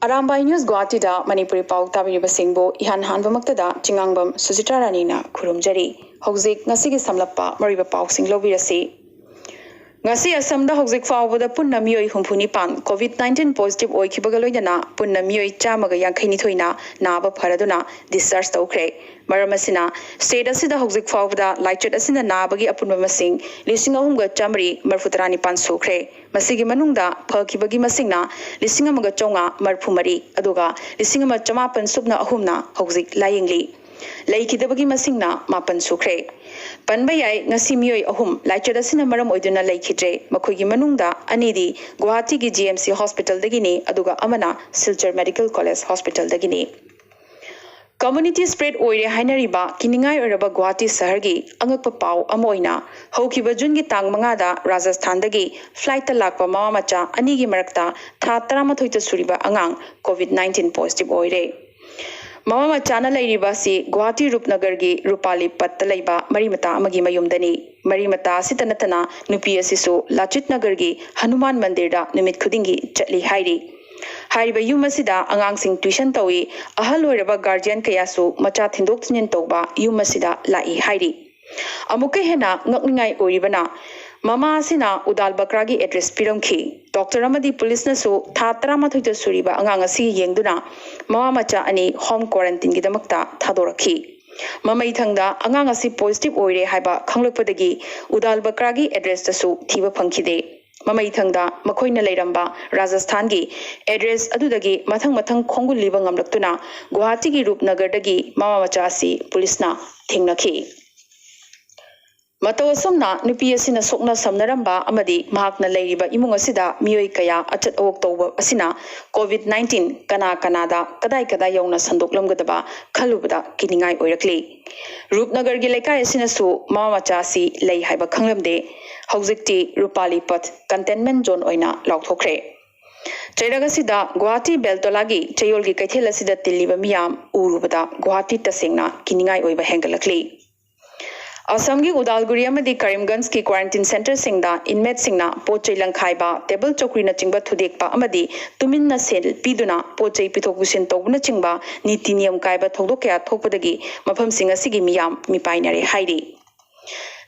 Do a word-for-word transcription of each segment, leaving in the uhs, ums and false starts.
Arambai news ꯒꯨꯋꯥꯍꯥꯇꯤꯗ Manipuri ꯄꯥꯎ ꯇꯥꯕꯤꯔꯤꯕꯁꯤꯡꯕꯨ ꯏꯍꯥꯟ ꯍꯥꯟꯕꯃꯛꯇꯗ ꯆꯤꯉꯥꯡꯕꯝ ꯁꯨꯖꯤꯇꯥ ꯔꯥꯅꯤꯅ ꯈꯨꯔꯨꯝꯖꯔꯤ꯫ ꯍꯧꯖꯤꯛ ꯉꯁꯤꯒꯤ ꯁꯝꯂꯞꯄ ꯃꯔꯨꯑꯣꯏꯕ ꯄꯥꯎꯁꯤꯡ ꯂꯧꯕꯤꯔꯁꯤ꯫ ꯉꯁꯤ ꯑꯁꯥꯝꯗ ꯍꯧꯖꯤꯛ ꯐꯥꯎꯕꯗ ꯄꯨꯟꯅ ꯃꯤꯑꯣꯏ ꯍꯨꯝꯐꯨ ꯅꯤꯄꯥꯟ ꯀꯣꯚꯤꯗ ꯅꯥꯏꯟꯇꯤꯟ ꯄꯣꯖꯤꯇꯤꯚ ꯑꯣꯏꯈꯤꯕꯒ ꯂꯣꯏꯅꯅ ꯄꯨꯟꯅ ꯃꯤꯑꯣꯏ ꯆꯥꯝꯃꯒ ꯌꯥꯡꯈꯩ ꯅꯤꯊꯣꯏꯅ ꯅꯥꯕ ꯐꯔꯗꯨꯅ ꯗꯤꯁꯆꯥꯔꯖ ꯇꯧꯈ꯭ꯔꯦ꯫ ꯃꯔꯝ ꯑꯁꯤꯅ, ꯁ꯭ꯇꯦꯠ ꯑꯁꯤꯗ ꯍꯧꯖꯤꯛ ꯐꯥꯎꯕꯗ ꯂꯥꯏꯆꯠ ꯑꯁꯤꯅ ꯅꯥꯕꯒꯤ ꯑꯄꯨꯟꯕ ꯃꯁꯤꯡ ꯂꯤꯁꯤꯡ ꯑꯍꯨꯝꯒ ꯆꯥꯃꯔꯤ ꯃꯔꯤꯐꯨ ꯇꯔꯥꯅꯤꯄꯥꯟ ꯁꯨꯈ꯭ꯔꯦ꯫ ꯃꯁꯤꯒꯤ ꯃꯅꯨꯡꯗ ꯐꯈꯤꯕꯒꯤ ꯃꯁꯤꯡꯅ ꯂꯤꯁꯤꯡ ꯑꯃꯒ ꯆꯥꯝꯃꯉꯥ ꯃꯔꯤꯐꯨ ꯃꯔꯤ, ꯑꯗꯨꯒ ꯂꯤꯁꯤꯡ ꯑꯃ ꯆꯃꯥꯄꯟ ꯁꯨꯞꯅ ꯑꯍꯨꯝꯅ ꯍꯧꯖꯤꯛ ꯂꯥꯌꯦꯡꯂꯤ꯫ ꯂꯩꯈꯤꯗꯕꯒꯤ ꯃꯁꯤꯡꯅ ꯃꯥꯄꯟ ꯁꯨꯈ꯭ꯔꯦ꯫ ꯄꯟꯕ ꯌꯥꯏ, ꯉꯁꯤ ꯃꯤꯑꯣꯏ ꯑꯍꯨꯝ ꯂꯥꯏꯆꯠ ꯑꯁꯤꯅ ꯃꯔꯝ ꯑꯣꯏꯗꯨꯅ ꯂꯩꯈꯤꯗ꯭ꯔꯦ꯫ ꯃꯈꯣꯏꯒꯤ ꯃꯅꯨꯡꯗ ꯑꯅꯤꯗꯤ ꯒꯨꯋꯥꯍꯥꯇꯤꯒꯤ ꯖꯤ ꯑꯦꯝ ꯁꯤ ꯍꯣꯁꯄꯤꯇꯥꯜꯗꯒꯤꯅꯤ, ꯑꯗꯨꯒ ꯑꯃꯅ Silchar medical college ꯍꯣꯁꯄꯤꯇꯥꯜꯗꯒꯤꯅꯤ꯫ Community spread ꯑꯣꯏꯔꯦ ꯍꯥꯏꯅꯔꯤꯕ ꯀꯤꯅꯤꯡꯉꯥꯏ ꯑꯣꯏꯔꯕ ꯒꯨꯋꯥꯍꯥꯇꯤ ꯁꯍꯔꯒꯤ ꯑꯉꯛꯄ ꯄꯥꯎ ꯑꯃ ꯑꯣꯏꯅ, ꯍꯧꯈꯤꯕ ꯖꯨꯟꯒꯤ ꯇꯥꯡ ꯃꯉꯥꯗ ꯔꯥꯖꯁꯊꯥꯟꯗꯒꯤ ꯐ꯭ꯂꯥꯏꯠꯇ ꯂꯥꯛꯄ ꯃꯃꯥ ꯃꯆꯥ ꯑꯅꯤꯒꯤ ꯃꯔꯛꯇ ꯊꯥ ꯇꯔꯥꯃꯥꯊꯣꯏꯇ ꯁꯨꯔꯤꯕ ꯑꯉꯥꯡ ꯀꯣꯚꯤꯗ ꯅꯥꯏꯟꯇꯤꯟ ꯄꯣꯖꯤꯇꯤꯚ ꯑꯣꯏꯔꯦ꯫ ꯃꯃꯥ ꯃꯆꯥꯅ ꯂꯩꯔꯤꯕ ꯑꯁꯤ ꯒꯨꯋꯥꯍꯥꯇꯤ ꯔꯨꯞꯅꯒꯔꯒꯤ ꯔꯨꯄꯥꯂꯤ ꯄꯠꯇ ꯂꯩꯕ ꯃꯔꯤ ꯃꯇꯥ ꯑꯃꯒꯤ ꯃꯌꯨꯝꯗꯅꯤ꯫ ꯃꯔꯤ ꯃꯇꯥ ꯑꯁꯤꯇ ꯅꯠꯇꯅ ꯅꯨꯄꯤ ꯑꯁꯤꯁꯨ ꯂꯥꯆꯤꯠ ꯅꯒꯔꯒꯤ ꯍꯅꯨꯃꯥꯟ ꯃꯟꯗꯤꯔꯗ ꯅꯨꯃꯤꯠ ꯈꯨꯗꯤꯡꯒꯤ ꯆꯠꯂꯤ ꯍꯥꯏꯔꯤ꯫ ꯍꯥꯏꯔꯤꯕ ꯌꯨꯝ ꯑꯁꯤꯗ ꯑꯉꯥꯡꯁꯤꯡ ꯇ꯭ꯌꯨꯁꯟ ꯇꯧꯏ꯫ ꯑꯍꯜ ꯑꯣꯏꯔꯕ ꯒꯥꯔꯖꯤꯌꯟ ꯀꯌꯥꯁꯨ ꯃꯆꯥ ꯊꯤꯟꯗꯣꯛ ꯊꯤꯟꯖꯤꯟ ꯇꯧꯕ ꯌꯨꯝ ꯑꯁꯤꯗ ꯂꯥꯛꯏ ꯍꯥꯏꯔꯤ꯫ ꯑꯃꯨꯛꯀ ꯍꯦꯟꯅ ꯉꯛꯅꯤꯡꯉꯥꯏ ꯑꯣꯏꯔꯤꯕꯅ, ꯃꯃꯥ ꯑꯁꯤꯅ ꯎꯗꯥꯜ ꯕꯀ꯭ꯔꯥꯒꯤ ꯑꯦꯗ꯭ꯔꯦꯁ ꯄꯤꯔꯝꯈꯤ꯫ ꯗꯣꯛꯇꯔ ꯑꯃꯗꯤ ꯄꯨꯂꯤꯁꯅꯁꯨ ꯊꯥ ꯇꯔꯥꯃꯥꯊꯣꯏꯇ ꯁꯨꯔꯤꯕ ꯑꯉꯥꯡ ꯑꯁꯤ ꯌꯦꯡꯗꯨꯅ ꯃꯃꯥ ꯃꯆꯥ ꯑꯅꯤ ꯍꯣꯝ ꯀ꯭ꯋꯥꯔꯦꯟꯇꯤꯟꯒꯤꯗꯃꯛꯇ ꯊꯥꯗꯣꯔꯛꯈꯤ꯫ ꯃꯃꯩꯊꯪꯗ ꯑꯉꯥꯡ ꯑꯁꯤ ꯄꯣꯖꯤꯇꯤꯚ ꯑꯣꯏꯔꯦ ꯍꯥꯏꯕ ꯈꯪꯂꯛꯄꯗꯒꯤ ꯎꯗꯥꯜ ꯕꯀ꯭ꯔꯥꯒꯤ ꯑꯦꯗ꯭ꯔꯦꯁꯇꯁꯨ ꯊꯤꯕ ꯐꯪꯈꯤꯗꯦ꯫ ꯃꯃꯩꯊꯪꯗ ꯃꯈꯣꯏꯅ ꯂꯩꯔꯝꯕ ꯔꯥꯖꯁꯊꯥꯟꯒꯤ ꯑꯦꯗ꯭ꯔꯦꯁ ꯑꯗꯨꯗꯒꯤ ꯃꯊꯪ ꯃꯊꯪ ꯈꯣꯡꯒꯨꯜꯂꯤꯕ ꯉꯝꯂꯛꯇꯨꯅ ꯒꯨꯋꯥꯍꯥꯇꯤꯒꯤ ꯔꯨꯞꯅꯒꯔꯗꯒꯤ ꯃꯃꯥ ꯃꯆꯥ ꯑꯁꯤ ꯄꯨꯂꯤꯁꯅ ꯊꯦꯡꯅꯈꯤ꯫ ꯃꯇꯧ ꯑꯁꯨꯝꯅ ꯅꯨꯄꯤ ꯑꯁꯤꯅ ꯁꯣꯛꯅ ꯁꯝꯅꯔꯝꯕ ꯑꯃꯗꯤ ꯃꯍꯥꯛꯅ ꯂꯩꯔꯤꯕ ꯏꯃꯨꯡ ꯑꯁꯤꯗ ꯃꯤꯑꯣꯏ ꯀꯌꯥ ꯑꯆꯠ ꯑꯋꯣꯛ ꯇꯧꯕ ꯑꯁꯤꯅ ꯀꯣꯚꯤꯗ ꯅꯥꯏꯟꯇꯤꯟ ꯀꯅꯥ ꯀꯅꯥꯗ ꯀꯗꯥꯏ ꯀꯗꯥꯏ ꯌꯧꯅ ꯁꯟꯗꯣꯛꯂꯝꯒꯗꯕ ꯈꯜꯂꯨꯕꯗ ꯀꯤꯅꯤꯡꯉꯥꯏ ꯑꯣꯏꯔꯛꯂꯤ꯫ ꯔꯨꯞꯅꯒꯔꯒꯤ ꯂꯩꯀꯥꯏ ꯑꯁꯤꯅꯁꯨ ꯃꯃꯥ ꯃꯆꯥ ꯑꯁꯤ ꯂꯩ ꯍꯥꯏꯕ ꯈꯪꯂꯝꯗꯦ꯫ ꯍꯧꯖꯤꯛꯇꯤ ꯔꯨꯄꯥꯂꯤ ꯄꯠ ꯀꯟꯇꯦꯟꯃꯦꯟ ꯖꯣꯟ ꯑꯣꯏꯅ ꯂꯥꯎꯊꯣꯛꯈ꯭ꯔꯦ꯫ ꯆꯩꯔꯛ ꯑꯁꯤꯗ ꯒꯨꯋꯥꯍꯥꯇꯤ ꯕꯦꯜꯇꯣꯂꯥꯒꯤ ꯆꯌꯣꯜꯒꯤ ꯀꯩꯊꯦꯜ ꯑꯁꯤꯗ ꯇꯤꯜꯂꯤꯕ ꯃꯤꯌꯥꯝ ꯎꯔꯨꯕꯗ ꯒꯨꯋꯥꯍꯥꯇꯤ ꯇꯁꯦꯡꯅ ꯀꯤꯅꯤꯡꯉꯥꯏ ꯑꯣꯏꯕ ꯍꯦꯟꯒꯠꯂꯛꯂꯤ꯫ ꯑꯁꯥꯝꯒꯤ ꯎꯗꯥꯜꯒꯨꯔꯤ ꯑꯃꯗꯤ ꯀꯔꯤꯝꯒꯟꯖꯀꯤ quarantine centreꯁꯤꯡꯗ inmateꯁꯤꯡꯅ ꯄꯣꯠ ꯆꯩ ꯂꯪꯈꯥꯏꯕ, ꯇꯦꯕꯜ ꯆꯧꯀ꯭ꯔꯤꯅꯆꯤꯡꯕ ꯊꯨꯗꯦꯛꯄ ꯑꯃꯗꯤ ꯇꯨꯃꯤꯟꯅ ꯁꯦꯜ ꯄꯤꯗꯨꯅ ꯄꯣꯠ ꯆꯩ ꯄꯤꯊꯣꯛ ꯄꯤꯁꯤꯟ ꯇꯧꯕꯅꯆꯤꯡꯕ ꯅꯤꯇꯤ ꯅꯤꯌꯝ ꯀꯥꯏꯕ ꯊꯧꯗꯣꯛ ꯀꯌꯥ ꯊꯣꯛꯄꯗꯒꯤ ꯃꯐꯝꯁꯤꯡ ꯑꯁꯤꯒꯤ ꯃꯤꯌꯥꯝ ꯃꯤꯄꯥꯏꯅꯔꯦ ꯍꯥꯏꯔꯤ꯫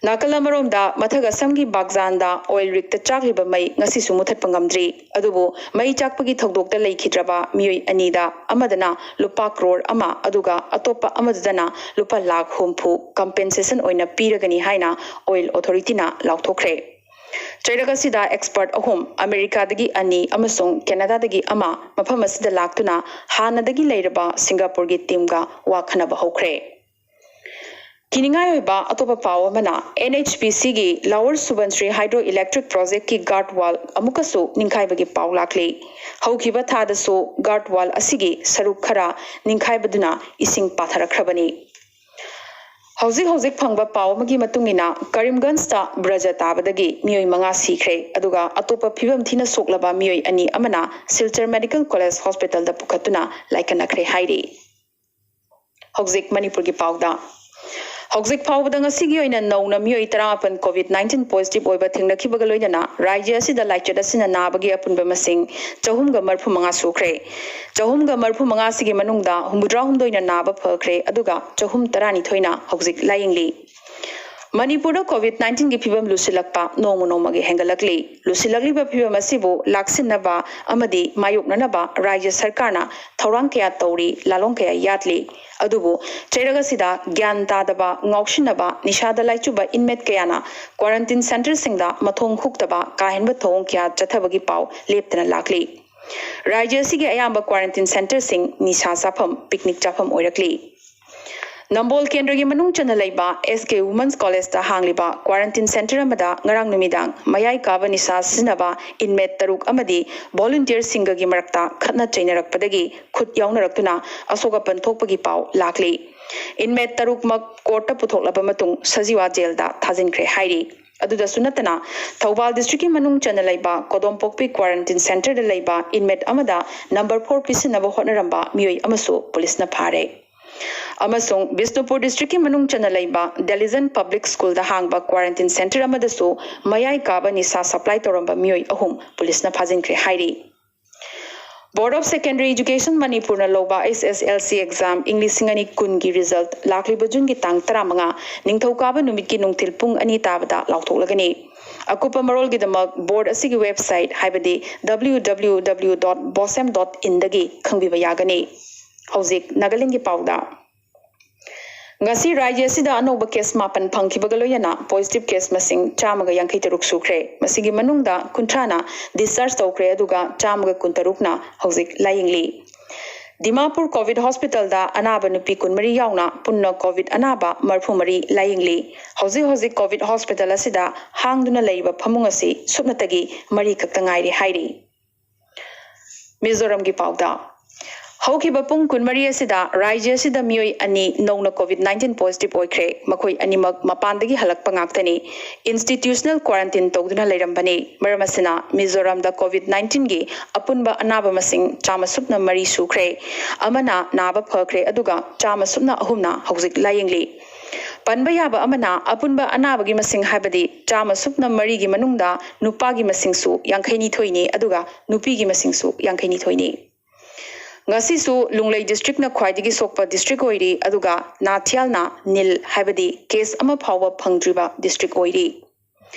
ꯅꯥꯀꯜ ꯑꯃꯔꯣꯝꯗ, ꯃꯊꯛ ꯑꯁꯥꯝꯒꯤ ꯕꯥꯒꯖꯥꯟꯗ oil rigꯇ ꯆꯥꯛꯂꯤꯕ ꯃꯩ ꯉꯁꯤꯁꯨ ꯃꯨꯊꯠꯄ ꯉꯝꯗ꯭ꯔꯤ꯫ ꯑꯗꯨꯕꯨ ꯃꯩ ꯆꯥꯛꯄꯒꯤ ꯊꯧꯗꯣꯛꯇ ꯂꯩꯈꯤꯗ꯭ꯔꯕ ꯃꯤꯑꯣꯏ ꯑꯅꯤꯗ ꯑꯃꯗꯅ ꯂꯨꯄꯥ ꯀ꯭ꯔꯣꯔ ꯑꯃ, ꯑꯗꯨꯒ ꯑꯇꯣꯞꯄ ꯑꯃꯗꯨꯗꯅ ꯂꯨꯄꯥ ꯂꯥꯈ ꯍꯨꯝꯐꯨ compensation ꯑꯣꯏꯅ ꯄꯤꯔꯒꯅꯤ ꯍꯥꯏꯅ oil authorityꯅ ꯂꯥꯎꯊꯣꯛꯈ꯭ꯔꯦ꯫ ꯆꯩꯔꯛ ꯑꯁꯤꯗ expert ꯑꯍꯨꯝ, ꯑꯃꯦꯔꯤꯀꯥꯗꯒꯤ ꯑꯅꯤ ꯑꯃꯁꯨꯡ ꯀꯦꯅꯥꯗꯥꯗꯒꯤ ꯑꯃ ꯃꯐꯝ ꯑꯁꯤꯗ ꯂꯥꯛꯇꯨꯅ ꯍꯥꯟꯅꯗꯒꯤ ꯂꯩꯔꯕ ꯁꯤꯡꯒꯥꯄꯨꯔꯒꯤ teamꯒ ꯋꯥ ꯈꯟꯅꯕ ꯍꯧꯈ꯭ꯔꯦ꯫ ꯀꯤꯅꯤꯡꯉꯥꯏ ꯑꯣꯏꯕ ꯑꯇꯣꯞꯄ ꯄꯥꯎ ꯑꯃꯅ, NHPCꯒꯤ Lower Subansiri Hydro Electric Projectꯀꯤ guard wall ꯑꯃꯨꯛꯀꯁꯨ ꯅꯤꯡꯈꯥꯏꯕꯒꯤ ꯄꯥꯎ ꯂꯥꯛꯂꯤ꯫ ꯍꯧꯈꯤꯕ ꯊꯥꯗꯁꯨ guard wall ꯑꯁꯤꯒꯤ ꯁꯔꯨꯛ ꯈꯔ ꯅꯤꯡꯈꯥꯏꯕꯗꯨꯅ ꯏꯁꯤꯡ ꯄꯥꯊꯔꯛꯈ꯭ꯔꯕꯅꯤ꯫ ꯍꯧꯖꯤꯛ ꯍꯧꯖꯤꯛ ꯐꯪꯕ ꯄꯥꯎ ꯑꯃꯒꯤ ꯃꯇꯨꯡ ꯏꯟꯅ, ꯀꯔꯤꯝꯒꯟꯖꯇ ꯕ꯭ꯔꯖ ꯇꯥꯕꯗꯒꯤ ꯃꯤꯑꯣꯏ ꯃꯉꯥ ꯁꯤꯈ꯭ꯔꯦ, ꯑꯗꯨꯒ ꯑꯇꯣꯞꯄ ꯐꯤꯕꯝ ꯊꯤꯅ ꯁꯣꯛꯂꯕ ꯃꯤꯑꯣꯏ ꯑꯅꯤ ꯑꯃꯅ ꯁꯤꯜꯆꯔ Medical College Hospitalꯗ ꯄꯨꯈꯠꯇꯨꯅ ꯂꯥꯏꯀꯠꯅꯈ꯭ꯔꯦ ꯍꯥꯏꯔꯤ꯫ ꯍꯧꯖꯤꯛ ꯃꯅꯤꯄꯨꯔꯒꯤ ꯄꯥꯎꯗ꯫ ꯍꯧꯖꯤꯛ ꯐꯥꯎꯕꯗ ꯉꯁꯤꯒꯤ ꯑꯣꯏꯅ ꯅꯧꯅ ꯃꯤꯑꯣꯏ ꯇꯔꯥꯃꯥꯄꯟ COVID nineteen positive ꯑꯣꯏꯕ ꯊꯦꯡꯅꯈꯤꯕꯒ ꯂꯣꯏꯅꯅ ꯔꯥꯖ꯭ꯌ ꯑꯁꯤꯗ ꯂꯥꯏꯆꯠ ꯑꯁꯤꯅ ꯅꯥꯕꯒꯤ ꯑꯄꯨꯟꯕ ꯃꯁꯤꯡ ꯆꯍꯨꯝꯒ ꯃꯔꯤꯐꯨ ꯃꯉꯥ ꯁꯨꯈ꯭ꯔꯦ꯫ ꯆꯍꯨꯝꯒ ꯃꯔꯤꯐꯨ ꯃꯉꯥꯁꯤꯒꯤ ꯃꯅꯨꯡꯗ ꯍꯨꯝꯐꯨꯇꯔꯥꯍꯨꯝꯗꯣꯏꯅ ꯅꯥꯕ ꯐꯈ꯭ꯔꯦ, ꯑꯗꯨꯒ ꯆꯍꯨꯝ ꯇꯔꯥꯅꯤꯊꯣꯏꯅ ꯍꯧꯖꯤꯛ ꯂꯥꯌꯦꯡꯂꯤ꯫ ꯃꯅꯤꯄꯨꯔꯗ COVID nineteenꯒꯤ ꯐꯤꯕꯝ ꯂꯨꯁꯤꯜꯂꯛꯄ ꯅꯣꯡꯃ ꯅꯣꯡꯃꯒꯤ ꯍꯦꯟꯒꯠꯂꯛꯂꯤ꯫ ꯂꯨꯁꯤꯜꯂꯛꯂꯤꯕ ꯐꯤꯕꯝ ꯑꯁꯤꯕꯨ ꯂꯥꯛꯁꯤꯟꯅꯕ ꯑꯃꯗꯤ ꯃꯥꯌꯣꯛꯅꯅꯕ ꯔꯥꯖ꯭ꯌ ꯁꯔꯀꯥꯔꯅ ꯊꯧꯔꯥꯡ ꯀꯌꯥ ꯇꯧꯔꯤ, ꯂꯥꯂꯣꯡ ꯀꯌꯥ ꯌꯥꯠꯂꯤ꯫ ꯑꯗꯨꯕꯨ ꯆꯩꯔꯛ ꯑꯁꯤꯗ ꯒ꯭ꯌꯥꯟ ꯇꯥꯗꯕ, ꯉꯥꯎꯁꯤꯟꯅꯕ, ꯅꯤꯁꯥꯗ ꯂꯥꯏꯆꯨꯕ inmate ꯀꯌꯥꯅ quarantine centreꯁꯤꯡꯗ ꯃꯊꯣꯡ ꯍꯨꯛꯇꯕ ꯀꯥ ꯍꯦꯟꯕ ꯊꯧꯑꯣꯡ ꯀꯌꯥ ꯆꯠꯊꯕꯒꯤ ꯄꯥꯎ ꯂꯦꯞꯇꯅ ꯂꯥꯛꯂꯤ꯫ ꯔꯥꯖ꯭ꯌ ꯑꯁꯤꯒꯤ ꯑꯌꯥꯝꯕ quarantine centreꯁꯤꯡ ꯅꯤꯁꯥ ꯆꯥꯐꯝ, picnic ꯆꯥꯐꯝ ꯑꯣꯏꯔꯛꯂꯤ꯫ ꯅꯝꯕꯣꯜ ꯀꯦꯟꯗ꯭ꯔꯒꯤ ꯃꯅꯨꯡ ꯆꯟꯅ ꯂꯩꯕ SK Women's Collegeꯇ ꯍꯥꯡꯂꯤꯕ quarantine centre ꯑꯃꯗ ꯉꯔꯥꯡ ꯅꯨꯃꯤꯗꯥꯡ ꯃꯌꯥꯏ ꯀꯥꯕ ꯅꯤꯁꯥ ꯁꯤꯖꯤꯟꯅꯕ inmate ꯇꯔꯨꯛ ꯑꯃꯗꯤ volunteerꯁꯤꯡꯒꯒꯤ ꯃꯔꯛꯇ ꯈꯠꯅ ꯆꯩꯅꯔꯛꯄꯗꯒꯤ ꯈꯨꯠ ꯌꯥꯎꯅꯔꯛꯇꯨꯅ ꯑꯁꯣꯛ ꯑꯄꯟ ꯊꯣꯛꯄꯒꯤ ꯄꯥꯎ ꯂꯥꯛꯂꯤ꯫ Inmate ꯇꯔꯨꯛꯃꯛ courtꯇ ꯄꯨꯊꯣꯛꯂꯕ ꯃꯇꯨꯡ ꯁꯖꯤꯋꯥ ꯖꯦꯜꯗ ꯊꯥꯖꯤꯟꯈ꯭ꯔꯦ ꯍꯥꯏꯔꯤ꯫ ꯑꯗꯨꯗꯁꯨ ꯅꯠꯇꯅ, ꯊꯧꯕꯥꯜ districtꯀꯤ ꯃꯅꯨꯡ ꯆꯟꯅ ꯂꯩꯕ ꯀꯣꯗꯣꯝꯄꯣꯛꯄꯤ quarantine centreꯗ ꯂꯩꯕ inmate ꯑꯃꯗ number four ꯄꯤꯁꯤꯟꯅꯕ ꯍꯣꯠꯅꯔꯝꯕ ꯃꯤꯑꯣꯏ ꯑꯃꯁꯨ ꯄꯨꯂꯤꯁꯅ ꯐꯥꯔꯦ꯫ ꯑꯃꯁꯨꯡ ꯕꯤꯁꯅꯨꯄꯨꯔ ꯗꯤꯁꯇ꯭ꯔꯤꯛꯀꯤ ꯃꯅꯨꯡ ꯆꯟꯅ ꯂꯩꯕ ꯗꯦꯂꯤꯖꯟ ꯄꯕ꯭ꯂꯤꯛ ꯁ꯭ꯀꯨꯜꯗ ꯍꯥꯡꯕ ꯀ꯭ꯋꯥꯔꯦꯟꯇꯤꯟ ꯁꯦꯟꯇꯔ ꯑꯃꯗꯁꯨ ꯃꯌꯥꯏ ꯀꯥꯕ ꯅꯤꯁꯥ ꯁꯄ꯭ꯂꯥꯏ ꯇꯧꯔꯝꯕ ꯃꯤꯑꯣꯏ ꯑꯍꯨꯝ ꯄꯨꯂꯤꯁꯅ ꯐꯥꯖꯤꯟꯈ꯭ꯔꯦ ꯍꯥꯏꯔꯤ꯫ Board of Secondary Education ꯃꯅꯤꯄꯨꯔꯅ ꯂꯧꯕ H S L C exam ꯏꯪ ꯂꯤꯁꯤꯡ ꯑꯅꯤ ꯀꯨꯟꯒꯤ result ꯂꯥꯛꯂꯤꯕ ꯖꯨꯟꯒꯤ ꯇꯥꯡ ꯇꯔꯥꯃꯉꯥ, ꯅꯤꯡꯊꯧꯀꯥꯕ ꯅꯨꯃꯤꯠꯀꯤ ꯅꯨꯡꯊꯤꯜ ꯄꯨꯡ ꯑꯅꯤ ꯇꯥꯕꯗ ꯂꯥꯎꯊꯣꯛꯂꯒꯅꯤ꯫ ꯑꯀꯨꯞꯄ ꯃꯔꯣꯜꯒꯤꯗꯃꯛ board ꯑꯁꯤꯒꯤ website, ꯍꯥꯏꯕꯗꯤ W W W dot bosem dot in ꯗꯒꯤ ꯈꯪꯕꯤꯕ ꯌꯥꯒꯅꯤ꯫ ꯍꯧꯖꯤꯛ ꯅꯥꯒꯥꯂꯦꯟꯒꯤ ꯄꯥꯎꯗ꯫ ꯉꯁꯤ ꯔꯥꯖ꯭ꯌ ꯑꯁꯤꯗ ꯑꯅꯧꯕ case ꯃꯥꯄꯟ ꯐꯪꯈꯤꯕꯒ ꯂꯣꯏꯅꯅ positive case ꯃꯁꯤꯡ ꯆꯥꯝꯃꯒ ꯌꯥꯡꯈꯩ ꯇꯔꯨꯛ ꯁꯨꯈ꯭ꯔꯦ꯫ ꯃꯁꯤꯒꯤ ꯃꯅꯨꯡꯗ ꯀꯨꯟꯊ꯭ꯔꯥꯅ discharge ꯇꯧꯈ꯭ꯔꯦ, ꯑꯗꯨꯒ ꯆꯥꯝꯃꯒ ꯀꯨꯟꯇꯔꯨꯛꯅ ꯍꯧꯖꯤꯛ ꯂꯥꯌꯦꯡꯂꯤ꯫ ꯗꯤꯃꯥꯄꯨꯔ COVID hospitalꯗ ꯑꯅꯥꯕ ꯅꯨꯄꯤ ꯀꯨꯟꯃꯔꯤ ꯌꯥꯎꯅ ꯄꯨꯟꯅ COVID ꯑꯅꯥꯕ ꯃꯔꯤꯐꯨꯃꯔꯤ ꯂꯥꯌꯦꯡꯂꯤ꯫ ꯍꯧꯖꯤꯛ ꯍꯧꯖꯤꯛ COVID hospital ꯑꯁꯤꯗ ꯍꯥꯡꯗꯨꯅ ꯂꯩꯔꯤꯕ ꯐꯃꯨꯡ ꯑꯁꯤ ꯁꯨꯞꯅꯇꯒꯤ ꯃꯔꯤ ꯈꯛꯇ ꯉꯥꯏꯔꯤ ꯍꯥꯏꯔꯤ꯫ ꯃꯤꯖꯣꯔꯥꯝꯒꯤ ꯄꯥꯎꯗ꯫ ꯍꯧꯈꯤꯕ ꯄꯨꯡ ꯀꯨꯟꯃꯔꯤ ꯑꯁꯤꯗ ꯔꯥꯖ꯭ꯌ ꯑꯁꯤꯗ ꯃꯤꯑꯣꯏ ꯑꯅꯤ ꯅꯧꯅ COVID nineteen positive ꯑꯣꯏꯈ꯭ꯔꯦ꯫ ꯃꯈꯣꯏ ꯑꯅꯤꯃꯛ ꯃꯄꯥꯟꯗꯒꯤ ꯍꯜꯂꯛꯄ ꯉꯥꯛꯇꯅꯤ꯫ Institutional quarantine ꯇꯧꯗꯨꯅ ꯂꯩꯔꯝꯕꯅꯤ꯫ ꯃꯔꯝ ꯑꯁꯤꯅ ꯃꯤꯖꯣꯔꯥꯝꯗ COVID nineteenꯒꯤ ꯑꯄꯨꯟꯕ ꯑꯅꯥꯕ ꯃꯁꯤꯡ ꯆꯥꯝꯃ ꯁꯨꯞꯅ ꯃꯔꯤ ꯁꯨꯈ꯭ꯔꯦ꯫ ꯑꯃꯅ ꯅꯥꯕ ꯐꯈ꯭ꯔꯦ, ꯑꯗꯨꯒ ꯆꯥꯝꯃ ꯁꯨꯞꯅ ꯑꯍꯨꯝꯅ ꯍꯧꯖꯤꯛ ꯂꯥꯌꯦꯡꯂꯤ꯫ ꯄꯟꯕ ꯌꯥꯕ ꯑꯃꯅ, ꯑꯄꯨꯟꯕ ꯑꯅꯥꯕꯒꯤ ꯃꯁꯤꯡ, ꯍꯥꯏꯕꯗꯤ ꯆꯥꯝꯃ ꯁꯨꯞꯅ ꯃꯔꯤꯒꯤ ꯃꯅꯨꯡꯗ ꯅꯨꯄꯥꯒꯤ ꯃꯁꯤꯡꯁꯨ ꯌꯥꯡꯈꯩꯅꯤꯊꯣꯏꯅꯤ, ꯑꯗꯨꯒ ꯅꯨꯄꯤꯒꯤ ꯃꯁꯤꯡꯁꯨ ꯌꯥꯡꯈꯩꯅꯤꯊꯣꯏꯅꯤ꯫ ꯉꯁꯤꯁꯨ ꯂꯨꯡꯂꯩ districtꯅ ꯈ꯭ꯋꯥꯏꯗꯒꯤ ꯁꯣꯛꯄ district ꯑꯣꯏꯔꯤ, ꯑꯗꯨꯒ ꯅꯥꯊꯤꯌꯥꯜꯅ ꯅꯤꯜ, ꯍꯥꯏꯕꯗꯤ case ꯑꯃ ꯐꯥꯎꯕ ꯐꯪꯗ꯭ꯔꯤꯕ district ꯑꯣꯏꯔꯤ꯫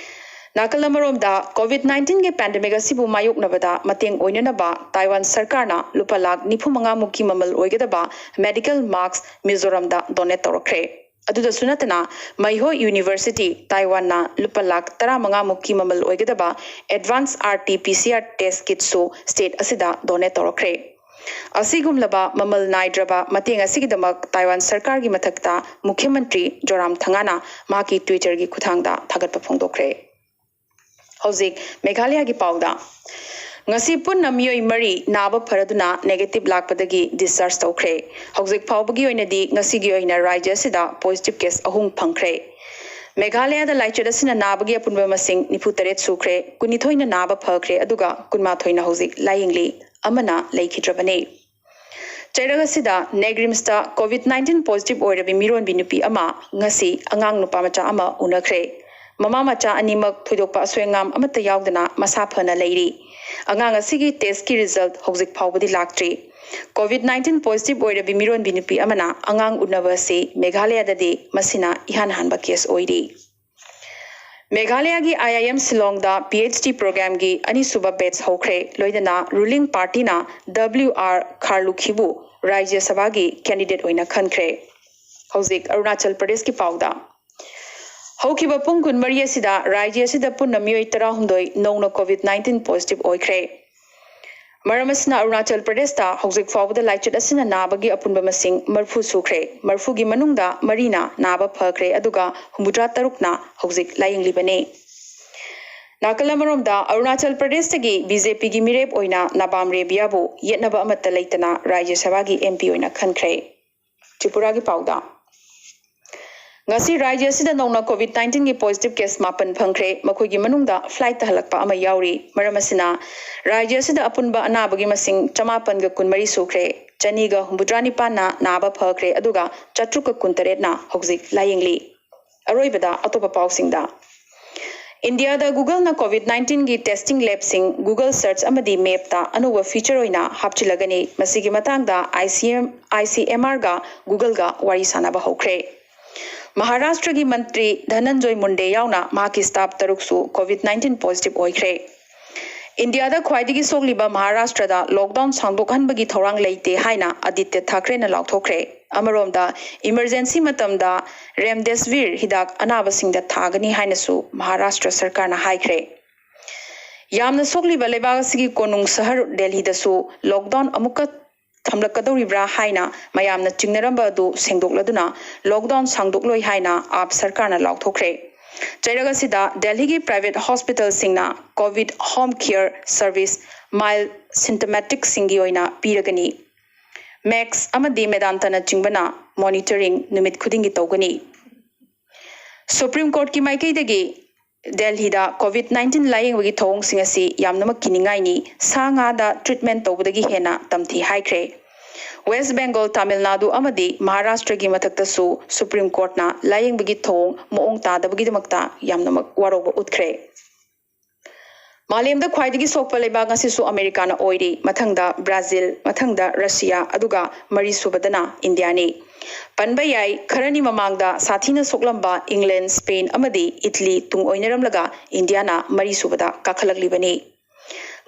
ꯅꯥꯀꯜ ꯑꯃꯔꯣꯝꯗ, COVID nineteenꯒꯤ pandemic ꯑꯁꯤꯕꯨ ꯃꯥꯌꯣꯛꯅꯕꯗ ꯃꯇꯦꯡ ꯑꯣꯏꯅꯅꯕ ꯇꯥꯏꯋꯥꯟ ꯁꯔꯀꯥꯔꯅ ꯂꯨꯄꯥ ꯂꯥꯈ ꯅꯤꯐꯨ ꯃꯉꯥ ꯃꯨꯛꯀꯤ ꯃꯃꯜ ꯑꯣꯏꯒꯗꯕ medical mask ꯃꯤꯖꯣꯔꯥꯝꯗ donate ꯇꯧꯔꯛꯈ꯭ꯔꯦ꯫ ꯑꯗꯨꯗꯁꯨ ꯅꯠꯇꯅ, ꯃꯩꯍꯣꯏ University ꯇꯥꯏꯋꯥꯟꯅ ꯂꯨꯄꯥ ꯂꯥꯈ ꯇꯔꯥꯃꯉꯥ ꯃꯨꯛꯀꯤ ꯃꯃꯜ ꯑꯣꯏꯒꯗꯕ advance RT-PCR test kitꯁꯨ state ꯑꯁꯤꯗ donate ꯇꯧꯔꯛꯈ꯭ꯔꯦ꯫ ꯑꯁꯤꯒꯨꯝꯂꯕ ꯃꯃꯜ ꯅꯥꯏꯗ꯭ꯔꯕ ꯃꯇꯦꯡ ꯑꯁꯤꯒꯤꯗꯃꯛ ꯇꯥꯏꯋꯥꯟ ꯁꯔꯀꯥꯔꯒꯤ ꯃꯊꯛꯇ ꯃꯨꯈ꯭ꯌ ꯃꯟꯇ꯭ꯔꯤ ꯖꯣꯔꯥꯝ ꯊꯪꯒꯥꯅ ꯃꯍꯥꯛꯀꯤ Twitterꯒꯤ ꯈꯨꯠꯊꯥꯡꯗ ꯊꯥꯒꯠꯄ ꯐꯣꯡꯗꯣꯛꯈ꯭ꯔꯦ꯫ ꯍꯧꯖꯤꯛ ꯃꯦꯘꯥꯂꯌꯥꯒꯤ ꯄꯥꯎꯗ꯫ ꯉꯁꯤ ꯄꯨꯟꯅ ꯃꯤꯑꯣꯏ ꯃꯔꯤ ꯅꯥꯕ ꯐꯔꯗꯨꯅ negative ꯂꯥꯛꯄꯗꯒꯤ discharge ꯇꯧꯈ꯭ꯔꯦ꯫ ꯍꯧꯖꯤꯛ ꯐꯥꯎꯕꯒꯤ ꯑꯣꯏꯅꯗꯤ ꯉꯁꯤꯒꯤ ꯑꯣꯏꯅ ꯔꯥꯖ꯭ꯌ ꯑꯁꯤꯗ positive case ꯑꯍꯨꯝ ꯐꯪꯈ꯭ꯔꯦ꯫ ꯃꯦꯘꯥꯂꯌꯥꯗ ꯂꯥꯏꯆꯠ ꯑꯁꯤꯅ ꯅꯥꯕꯒꯤ ꯑꯄꯨꯟꯕ ꯃꯁꯤꯡ ꯅꯤꯐꯨ ꯇꯔꯦꯠ ꯁꯨꯈ꯭ꯔꯦ, ꯀꯨꯟꯅꯤꯊꯣꯏꯅ ꯅꯥꯕ ꯐꯈ꯭ꯔꯦ, ꯑꯗꯨꯒ ꯀꯨꯟꯃꯥꯊꯣꯏꯅ ꯍꯧꯖꯤꯛ ꯂꯥꯌꯦꯡꯂꯤ, ꯑꯃꯅ ꯂꯩꯈꯤꯗ꯭ꯔꯕꯅꯤ꯫ ꯆꯩꯔꯛ ꯑꯁꯤꯗ ꯅꯦꯒ꯭ꯔꯤꯝꯁꯇ ꯀꯣꯚꯤꯗ ꯅꯥꯏꯟꯇꯤꯟ ꯄꯣꯖꯤꯇꯤꯚ ꯑꯣꯏꯔꯕꯤ ꯃꯤꯔꯣꯟꯕꯤ ꯅꯨꯄꯤ ꯑꯃ ꯉꯁꯤ ꯑꯉꯥꯡ ꯅꯨꯄꯥ ꯃꯆꯥ ꯑꯃ ꯎꯅꯈ꯭ꯔꯦ꯫ ꯃꯃꯥ ꯃꯆꯥ ꯑꯅꯤꯃꯛ ꯊꯣꯏꯗꯣꯛꯄ ꯑꯁꯣꯏ ꯑꯉꯥꯝ ꯑꯃꯠꯇ ꯌꯥꯎꯗꯅ ꯃꯁꯥ ꯐꯅ ꯂꯩꯔꯤ꯫ ꯑꯉꯥꯡ ꯑꯁꯤꯒꯤ ꯇꯦꯁꯀꯤ ꯔꯤꯖꯜꯠ ꯍꯧꯖꯤꯛ ꯐꯥꯎꯕꯗꯤ ꯂꯥꯛꯇ꯭ꯔꯤ꯫ ꯀꯣꯚꯤꯗ ꯅꯥꯏꯟꯇꯤꯟ ꯄꯣꯖꯤꯇꯤꯚ ꯑꯣꯏꯔꯕꯤ ꯃꯤꯔꯣꯟꯕꯤ ꯅꯨꯄꯤ ꯑꯃꯅ ꯑꯉꯥꯡ ꯎꯅꯕ ꯑꯁꯤ ꯃꯦꯘꯥꯂꯌꯥꯗꯗꯤ ꯃꯁꯤꯅ ꯏꯍꯥꯟ ꯍꯥꯟꯕ ꯀꯦꯁ ꯑꯣꯏꯔꯤ꯫ ꯃꯦꯘꯥꯂꯌꯥꯒꯤ ꯑꯥꯏ ꯑꯥꯏ ꯑꯦꯝ ꯁꯤꯂꯣꯡꯗ ꯄꯤ ꯑꯩꯆ ꯗꯤ ꯄ꯭ꯔꯣꯒ꯭ꯔꯥꯝꯒꯤ ꯑꯅꯤꯁꯨꯕ ꯕꯦꯠꯆ ꯍꯧꯈ꯭ꯔꯦ꯫ ꯂꯣꯏꯅꯅ ꯔꯨꯂꯤꯡ ꯄꯥꯔꯇꯤꯅ ꯗꯕ꯭ꯂꯤꯎ ꯑꯥꯔ ꯈꯥꯔꯂꯨꯈꯤꯕꯨ ꯔꯥꯖ꯭ꯌ ꯁꯚꯥꯒꯤ ꯀꯦꯟꯗꯤꯗꯦꯠ ꯑꯣꯏꯅ ꯈꯟꯈ꯭ꯔꯦ꯫ ꯍꯧꯖꯤꯛ ꯑꯔꯨꯅꯥꯆꯜ ꯄ꯭ꯔꯗꯦꯁꯀꯤ ꯄꯥꯎꯗ꯫ ꯍꯧꯈꯤꯕ ꯄꯨꯡ ꯀꯨꯟꯃꯔꯤ ꯑꯁꯤꯗ ꯔꯥꯖ꯭ꯌ ꯑꯁꯤꯗ ꯄꯨꯟꯅ ꯃꯤꯑꯣꯏ ꯇꯔꯥꯍꯨꯝꯗꯣꯏ ꯅꯧꯅ ꯀꯣꯚꯤꯗ ꯅꯥꯏꯟꯇꯤꯟ ꯄꯣꯖꯤꯇꯤꯚ ꯑꯣꯏꯈ꯭ꯔꯦ꯫ ꯃꯔꯝ ꯑꯁꯤꯅ ꯑꯔꯨꯅꯥꯆꯜ ꯄ꯭ꯔꯗꯦꯁꯇ ꯍꯧꯖꯤꯛ ꯐꯥꯎꯕꯗ ꯂꯥꯏꯆꯠ ꯑꯁꯤꯅ ꯅꯥꯕꯒꯤ ꯑꯄꯨꯟꯕ ꯃꯁꯤꯡ ꯃꯔꯤꯐꯨ ꯁꯨꯈ꯭ꯔꯦ꯫ ꯃꯔꯤꯐꯨꯒꯤ ꯃꯅꯨꯡꯗ ꯃꯔꯤꯅ ꯅꯥꯕ ꯐꯈ꯭ꯔꯦ, ꯑꯗꯨꯒ ꯍꯨꯝꯐꯨꯇꯔꯥ ꯇꯔꯨꯛꯅ ꯍꯧꯖꯤꯛ ꯂꯥꯌꯦꯡꯂꯤꯕꯅꯤ꯫ ꯅꯥꯀꯜ ꯑꯃꯔꯣꯝꯗ, ꯑꯔꯨꯅꯥꯆꯜ ꯄ꯭ꯔꯗꯦꯁꯇꯒꯤ ꯕꯤ ꯖꯦ ꯄꯤꯒꯤ ꯃꯤꯔꯦꯞ ꯑꯣꯏꯅ ꯅꯥꯕꯥꯝ ꯔꯦꯕꯤꯌꯥꯕꯨ ꯌꯦꯠꯅꯕ ꯑꯃꯠꯇ ꯂꯩꯇꯅ ꯔꯥꯖ꯭ꯌ ꯁꯚꯥꯒꯤ ꯑꯦꯝ ꯄꯤ ꯑꯣꯏꯅ ꯈꯟꯈ꯭ꯔꯦ꯫ ꯇ꯭ꯔꯤꯄꯨꯔꯥꯒꯤ ꯄꯥꯎꯗ꯫ ꯉꯁꯤ ꯔꯥꯖ꯭ꯌ ꯑꯁꯤꯗ ꯅꯧꯅ ꯀꯣꯚꯤꯗ ꯅꯥꯏꯟꯇꯤꯟꯒꯤ ꯄꯣꯖꯤꯇꯤꯚ ꯀꯦꯁ ꯃꯥꯄꯟ ꯐꯪꯈ꯭ꯔꯦ꯫ ꯃꯈꯣꯏꯒꯤ ꯃꯅꯨꯡꯗ ꯐ꯭ꯂꯥꯏꯠꯇ ꯍꯜꯂꯛꯄ ꯑꯃ ꯌꯥꯎꯔꯤ꯫ ꯃꯔꯝ ꯑꯁꯤꯅ, ꯔꯥꯖ꯭ꯌ ꯑꯁꯤꯗ ꯑꯄꯨꯟꯕ ꯑꯅꯥꯕꯒꯤ ꯃꯁꯤꯡ ꯆꯃꯥꯄꯟꯒ ꯀꯨꯟꯃꯔꯤ ꯁꯨꯈ꯭ꯔꯦ꯫ ꯆꯅꯤꯒ ꯍꯨꯝꯐꯨꯇꯔꯥ ꯅꯤꯄꯥꯟꯅ ꯅꯥꯕ ꯐꯈ꯭ꯔꯦ, ꯑꯗꯨꯒ ꯆꯥꯇ꯭ꯔꯨꯛꯀ ꯀꯨꯟꯇꯔꯦꯠꯅ ꯍꯧꯖꯤꯛ ꯂꯥꯌꯦꯡꯂꯤ꯫ ꯑꯔꯣꯏꯕꯗ ꯑꯇꯣꯞꯄ ꯄꯥꯎꯁꯤꯡꯗ꯫ ꯏꯟꯗꯤꯌꯥꯗ ꯒꯨꯒꯜꯅ ꯀꯣꯚꯤꯗ ꯅꯥꯏꯟꯇꯤꯟꯒꯤ ꯇꯦꯁꯇꯤꯡ ꯂꯦꯕꯁꯤꯡ ꯒꯨꯒꯜ ꯁꯔꯆ ꯑꯃꯗꯤ ꯃꯦꯞꯇ ꯑꯅꯧꯕ ꯐꯤꯆꯔ ꯑꯣꯏꯅ ꯍꯥꯞꯆꯤꯜꯂꯒꯅꯤ꯫ ꯃꯁꯤꯒꯤ ꯃꯇꯥꯡꯗ I C M, I C M ꯑꯥꯔꯒ ꯒꯨꯒꯜꯒ ꯋꯥꯔꯤ ꯁꯥꯟꯅꯕ ꯍꯧꯈ꯭ꯔꯦ꯫ ꯃꯍꯥꯔꯥꯁꯇ꯭ꯔꯒꯤ ꯃꯟꯇ꯭ꯔꯤ ꯙꯅꯟꯖꯣꯏ ꯃꯨꯟꯗꯦ ꯌꯥꯎꯅ ꯃꯍꯥꯛꯀꯤ ꯁ꯭ꯇꯥꯐ ꯇꯔꯨꯛꯁꯨ ꯀꯣꯚꯤꯗ ꯅꯥꯏꯟꯇꯤꯟ ꯄꯣꯖꯤꯇꯤꯚ ꯑꯣꯏꯈ꯭ꯔꯦ꯫ ꯏꯟꯗꯤꯌꯥꯗ ꯈ꯭ꯋꯥꯏꯗꯒꯤ ꯁꯣꯛꯂꯤꯕ ꯃꯍꯥꯔꯥꯁꯇ꯭ꯔꯗ ꯂꯣꯛꯗꯥꯎꯟ ꯁꯥꯡꯗꯣꯛꯍꯟꯕꯒꯤ ꯊꯧꯔꯥꯡ ꯂꯩꯇꯦ ꯍꯥꯏꯅ ꯑꯗꯤꯇ꯭ꯌ ꯊꯥꯀ꯭ꯔꯦꯅ ꯂꯥꯎꯊꯣꯛꯈ꯭ꯔꯦ꯫ ꯑꯃꯔꯣꯝꯗ, ꯏꯃꯔꯖꯦꯟꯁꯤ ꯃꯇꯝꯗ ꯔꯦꯝꯗꯦꯁꯤꯚꯤꯔ ꯍꯤꯗꯥꯛ ꯑꯅꯥꯕꯁꯤꯡꯗ ꯊꯥꯒꯅꯤ ꯍꯥꯏꯅꯁꯨ ꯃꯍꯥꯔꯥꯁꯇ꯭ꯔ ꯁꯔꯀꯥꯔꯅ ꯍꯥꯏꯈ꯭ꯔꯦ꯫ ꯌꯥꯝꯅ ꯁꯣꯛꯂꯤꯕ ꯂꯩꯕꯥꯛ ꯑꯁꯤꯒꯤ ꯀꯣꯅꯨꯡ ꯁꯍꯔ ꯗꯦꯜꯍꯤꯗꯁꯨ ꯂꯣꯛꯗꯥꯎꯟ ꯑꯃꯨꯛꯀ ꯊꯝꯂꯛꯀꯗꯧꯔꯤꯕ꯭ꯔꯥ ꯍꯥꯏꯅ ꯃꯌꯥꯝꯅ ꯆꯤꯡꯅꯔꯝꯕ ꯑꯗꯨ ꯁꯦꯡꯗꯣꯛꯂꯗꯨꯅ ꯂꯣꯛꯗꯥꯎꯟ ꯁꯥꯡꯗꯣꯛꯂꯣꯏ ꯍꯥꯏꯅ ꯑꯥꯞ ꯁꯔꯀꯥꯔꯅ ꯂꯥꯎꯊꯣꯛꯈ꯭ꯔꯦ꯫ ꯆꯩꯔꯛ ꯑꯁꯤꯗ ꯗꯦꯜꯍꯤꯒꯤ ꯄ꯭ꯔꯥꯏꯚꯦꯠ ꯍꯣꯁꯄꯤꯇꯥꯜꯁꯤꯡꯅ covid home care service mild ꯁꯤꯝꯇꯃꯦꯇꯤꯛꯁꯤꯡꯒꯤ ꯑꯣꯏꯅ ꯄꯤꯔꯒꯅꯤ꯫ ꯃꯦꯛꯁ ꯑꯃꯗꯤ ꯃꯦꯗꯥꯟꯇꯅꯆꯤꯡꯕꯅ ꯃꯣꯅꯤꯇꯔꯤꯡ ꯅꯨꯃꯤꯠ ꯈꯨꯗꯤꯡꯒꯤ ꯇꯧꯒꯅꯤ꯫ ꯁꯨꯄ꯭ꯔꯤꯝ ꯀꯣꯔꯠꯀꯤ ꯃꯥꯏꯀꯩꯗꯒꯤ ꯗꯦꯜꯍꯤꯗ ꯀꯣꯚꯤꯗ ꯅꯥꯏꯟꯇꯤꯟ ꯂꯥꯌꯦꯡꯕꯒꯤ ꯊꯧꯑꯣꯡꯁꯤꯡ ꯑꯁꯤ ꯌꯥꯝꯅꯃꯛ ꯀꯤꯅꯤꯡꯉꯥꯏꯅꯤ, ꯁꯥ ꯉꯥꯗ ꯇ꯭ꯔꯤꯠꯃꯦꯟ ꯇꯧꯕꯗꯒꯤ ꯍꯦꯟꯅ ꯇꯝꯊꯤ ꯍꯥꯏꯈ꯭ꯔꯦ꯫ ꯋꯦꯁ ꯕꯦꯡꯒꯣꯜ, ꯇꯥꯃꯤꯜ ꯅꯥꯗꯨ ꯑꯃꯗꯤ ꯃꯍꯥꯔꯥꯁꯇ꯭ꯔꯒꯤ ꯃꯊꯛꯇꯁꯨ ꯁꯨꯄ꯭ꯔꯤꯝ ꯀꯣꯔꯠꯅ ꯂꯥꯌꯦꯡꯕꯒꯤ ꯊꯧꯑꯣꯡ ꯃꯑꯣꯡ ꯇꯥꯗꯕꯒꯤꯗꯃꯛꯇ ꯌꯥꯝꯅꯃꯛ ꯋꯥꯔꯧꯕ ꯎꯠꯈ꯭ꯔꯦ꯫ ꯃꯥꯂꯦꯝꯗ ꯈ꯭ꯋꯥꯏꯗꯒꯤ ꯁꯣꯛꯄ ꯂꯩꯕꯥꯛ ꯉꯁꯤꯁꯨ ꯑꯃꯦꯔꯤꯀꯥꯅ ꯑꯣꯏꯔꯤ, ꯃꯊꯪꯗ ꯕ꯭ꯔꯥꯖꯤꯜ, ꯃꯊꯪꯗ ꯔꯁꯤꯌꯥ, ꯑꯗꯨꯒ ꯃꯔꯤꯁꯨꯕꯗꯅ ꯏꯟꯗꯤꯌꯥꯅꯤ꯫ ꯄꯟꯕ ꯌꯥꯏ, ꯈꯔꯅꯤ ꯃꯃꯥꯡꯗ ꯁꯥꯊꯤꯅ ꯁꯣꯛꯂꯝꯕ ꯏꯪꯂꯦꯟ, ꯁ꯭ꯄꯦꯟ ꯑꯃꯗꯤ ꯏꯇꯂꯤ ꯇꯨꯡ ꯑꯣꯏꯅꯔꯝꯂꯒ ꯏꯟꯗꯤꯌꯥꯅ ꯃꯔꯤꯁꯨꯕꯗ ꯀꯥꯈꯠꯂꯛꯂꯤꯕꯅꯤ꯫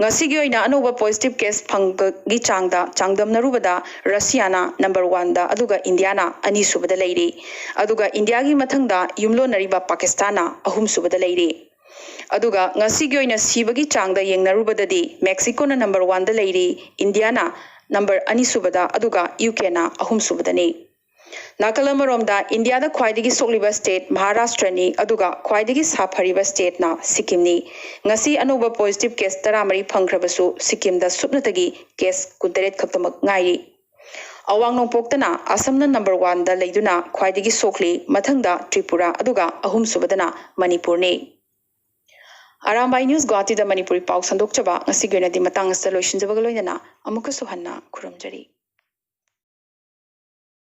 ꯉꯁꯤꯒꯤ ꯑꯣꯏꯅ ꯑꯅꯧꯕ ꯄꯣꯖꯤꯇꯤꯚ ꯀꯦꯁ ꯐꯪꯕꯒꯤ ꯆꯥꯡꯗ ꯆꯥꯡꯗꯝꯅꯔꯨꯕꯗ ꯔꯁꯤꯌꯥꯅ ꯅꯝꯕꯔ ꯋꯥꯟꯗ, ꯑꯗꯨꯒ ꯏꯟꯗꯤꯌꯥꯅ ꯑꯅꯤꯁꯨꯕꯗ ꯂꯩꯔꯤ꯫ ꯑꯗꯨꯒ ꯏꯟꯗꯤꯌꯥꯒꯤ ꯃꯊꯪꯗ ꯌꯨꯝꯂꯣꯟꯅꯔꯤꯕ ꯄꯥꯀꯤꯁꯇꯥꯟꯅ ꯑꯍꯨꯝꯁꯨꯕꯗ ꯂꯩꯔꯤ꯫ ꯑꯗꯨꯒ ꯉꯁꯤꯒꯤ ꯑꯣꯏꯅ ꯁꯤꯕꯒꯤ ꯆꯥꯡꯗ ꯌꯦꯡꯅꯔꯨꯕꯗꯗꯤ ꯃꯦꯛꯁꯤꯀꯣꯅ ꯅꯝꯕꯔ ꯋꯥꯟꯗ ꯂꯩꯔꯤ, ꯏꯟꯗꯤꯌꯥꯅ ꯅꯝꯕꯔ ꯑꯅꯤꯁꯨꯕꯗ, ꯑꯗꯨꯒ ꯌꯨ ꯀꯦꯅ ꯑꯍꯨꯝꯁꯨꯕꯗꯅꯤ꯫ ꯅꯥꯀꯜ ꯑꯃꯔꯣꯝꯗ ꯏꯟꯗꯤꯌꯥꯗ ꯈ꯭ꯋꯥꯏꯗꯒꯤ ꯁꯣꯛꯂꯤꯕ ꯁ꯭ꯇꯦꯠ ꯃꯍꯥꯔꯥꯁꯇ꯭ꯔꯅꯤ, ꯑꯗꯨꯒ ꯈ꯭ꯋꯥꯏꯗꯒꯤ ꯁꯥ ꯐꯔꯤꯕ ꯁ꯭ꯇꯦꯠꯅ ꯁꯤꯛꯀꯤꯝꯅꯤ꯫ ꯉꯁꯤ ꯑꯅꯧꯕ ꯄꯣꯖꯤꯇꯤꯚ ꯀꯦꯁ ꯇꯔꯥꯃꯔꯤ ꯐꯪꯈ꯭ꯔꯕꯁꯨ ꯁꯤꯛꯀꯤꯝꯗ ꯁꯨꯞꯅꯇꯒꯤ ꯀꯦꯁ ꯀꯨꯟꯇꯔꯦꯠ ꯈꯛꯇꯃꯛ ꯉꯥꯏꯔꯤ꯫ ꯑꯋꯥꯡ ꯅꯣꯡꯄꯣꯛꯇꯅ ꯑꯁꯝꯅ ꯅꯝꯕꯔ ꯋꯥꯟꯗ ꯂꯩꯗꯨꯅ ꯈ꯭ꯋꯥꯏꯗꯒꯤ ꯁꯣꯛꯂꯤ, ꯃꯊꯪꯗ ꯇ꯭ꯔꯤꯄꯨꯔꯥ, ꯑꯗꯨꯒ ꯑꯍꯨꯝꯁꯨꯕꯗꯅ ꯃꯅꯤꯄꯨꯔꯅꯤ꯫ ꯑꯔꯥꯝꯕꯥꯏ ꯅ꯭ꯌꯨꯁ ꯒꯨꯋꯥꯍꯥꯇꯤꯗ ꯃꯅꯤꯄꯨꯔꯤ ꯄꯥꯎ ꯁꯟꯗꯣꯛꯆꯕ ꯉꯁꯤꯒꯤ ꯑꯣꯏꯅꯗꯤ ꯃꯇꯥꯡ ꯑꯁꯤꯗ ꯂꯣꯏꯁꯤꯟꯖꯕꯒ ꯂꯣꯏꯅꯅ ꯑꯃꯨꯛꯀꯁꯨ ꯍꯟꯅ ꯈꯨꯔꯨꯝꯖꯔꯤ꯫